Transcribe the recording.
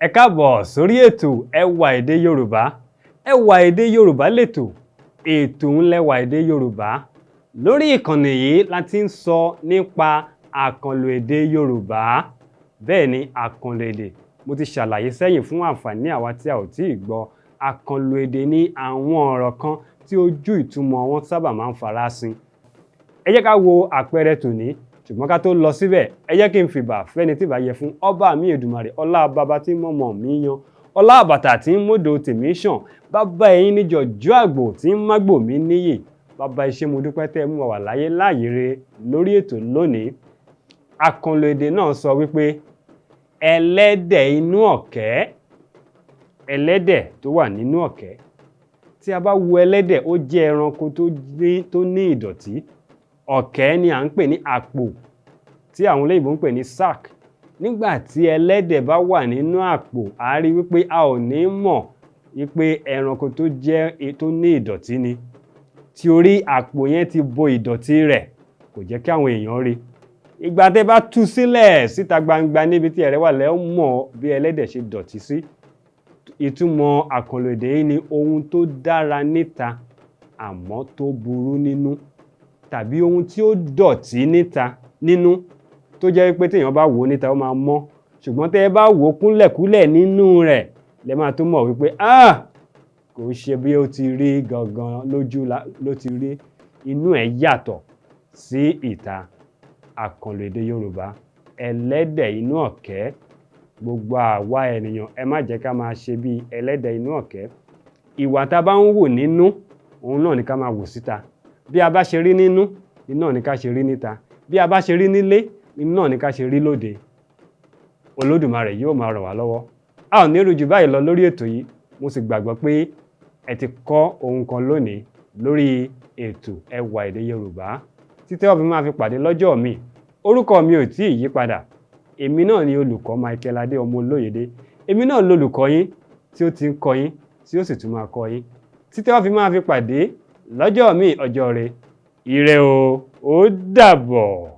Ẹ káàbọ̀ sórí ètò Ẹwà Èdè Yorùbá. Ẹwà Èdè Yorùbá lètò, ètò ńlẹwà èdè Yorùbá. Lórí ìkànnì yìí la ti ń sọ nípa àkànlò èdè Yorùbá. Bẹ́ẹ̀ ni, àkànlò èdè, mo ti ṣàlàyé sẹ́yìn fún àǹfààní àwa tí a ò tíì gbọ́. Àkànlò èdè ní àwọn ọ̀rọ̀ kan tí ojú ìtumọ̀ wọn sábà máa ń farasin. Ẹ jẹ́ ká wo àpẹẹrẹ tòní, ṣùgbọ́n ká tó lọ síbẹ̀, ẹ jẹ́ kí n fìbà fẹ́ni tí ìbá yẹ fún ọba mi Èdùmàrè, ọlá bàbá tí mọ̀mọ́ mi yan, ọlá àbàtà tí ń mọ́dọ̀ tèmi ṣàn, bàbá ẹ̀yin níjọ̀jọ́ àgbò tí ń mágbò mí níyì. Bàbá, iṣẹ́ mo dúpẹ́ tẹ́ ẹ mú wa wà láyé láàyè re lórí ètò lónìí. Àkànlò èdè náà sọ wípé ẹlẹ́dẹ̀ inú ọ̀kẹ́, ẹlẹ́dẹ̀ tó wà nínú ọ̀kẹ́. Tí a bá wo ẹlẹ́dẹ̀, ó jẹ́ ẹranko tó ní ìdọ̀tí. Ọ̀kẹ́ ni à ń pè ní àpò, tí àwọn olóyìnbó ń pè ní sack. Nígbà tí ẹlẹ́dẹ̀ bá wà nínú àpò, a rí wípé a ò ní mọ̀ wípé ẹranko tó jẹ́ tó ní ìdọ̀tí ni, tí orí àpò yẹn ti bo ìdọ̀tí rẹ̀, kò jẹ́ kí àwọn èèyàn rí. Ìgbà tẹ́ bá tú sílẹ̀ síta gbangba níbi tí ẹ̀rẹ̀ wà, lẹ́ ó mọ̀ bí ẹlẹ́dẹ̀ ṣe dọ̀tí sí. Ìtumọ̀ àkànlò èdè yìí ni ohun tó dára níta àmọ́ tó burú nínú, tàbí ohun tí ó dọ̀tí níta nínú, tó jẹ́ pé téèyàn bá wò ó níta, ó máa mọ́, ṣùgbọ́n tẹ́ ẹ bá wò ó kúnlẹ̀kúnlẹ̀ nínú rẹ̀, lẹ máa tó mọ̀ wípé, ah, kò ṣe bí ó ti rí gangan lójú ló ti rí. Inú ẹ̀ yàtọ̀ sí ìta. Àkànlò èdè Yorùbá, ẹlẹ́dẹ̀ inú ọ̀kẹ́. Gbogbo àwa ènìyàn, ẹ má jẹ́ ká máa ṣe bí ẹlẹ́dẹ̀ inú ọ̀kẹ́. Ìwà tá a bá ń wò nínú, òun náà ni ká máa wò síta. Bí a bá ṣe rí nínú, náà ni ká ṣe rí níta. Bí a bá ṣe rí nílé, náà ni ká ṣe rí lóde. Olódùmarè yóò máa ràn wá lọ́wọ́. A ò ní rú jù báyìí lọ lórí ètò yìí. Mo sì gbàgbọ́ pé ẹ ti kọ́ ohun kan lónìí lórí ètò Ẹwà Èdè Yorùbá. Títí wọ́n fi máa fi pàdé lọ́jọ́ mi, orúkọ mi ò tí ì yí padà. Èmi náà ni olùkọ́ Michael Adé ọmọ Olóyèdé. Èmi náà lolùkọ́ yín tí ó ti ń kọ́ yín, tí ó sì tún máa kọ́ yín títí wọ́n fi máa fi pàdé lọ́jọ́ mi. Ọjọ́ rẹ̀, ire o, ó dàbọ̀.